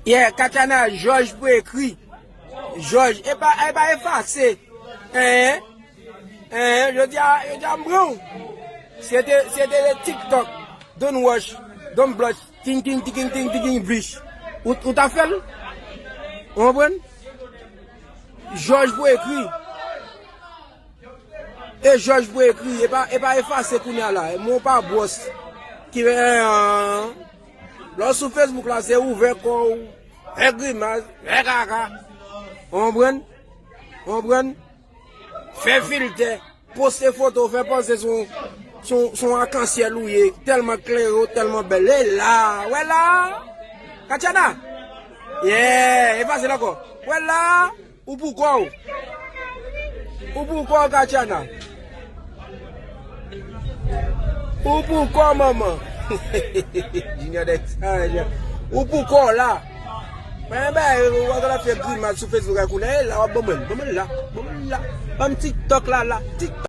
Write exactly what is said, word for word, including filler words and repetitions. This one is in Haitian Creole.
Yeah, Katiana, Jòj pou ekri. Jòj, e pa, e pa efase. Hein? Hein? Jodi a, jodi a m pran w. Si te, si te TikTok, Don Wash, Don Blush, ting, ting, ting, ting, ting, ting, Blish. Ou, ou ta fè l? Ou konprann? Jòj pou ekri. E Jòj pou ekri, e pa, e pa efase kounye a la. Mwen pa bwòs. Ki, eh, lè w sou Facebook la, se ouvè kò w, fè grimas, fè kaka. Ou konprann? Ou konprann? Fè filtè, poste foto, fè panse se yon, se yon, se yon akansyèl ou ye, tèlman klere, tèlman bèl. E la, wè la, Katiana. Yeah, efase l ankò. Wè la. Ou pou kò w. Ou pou kò w, Katiana. Ou pou kò w, manman. Junior Dex. Ah, Junior. Ou pou kò w la. Mwen, ben, ou wè la fè grimas sou Facebook ak ou la, e la, w ap ban mwen, ban mwen la, ban mwen la. Ban m TikTok la, la. TikTok.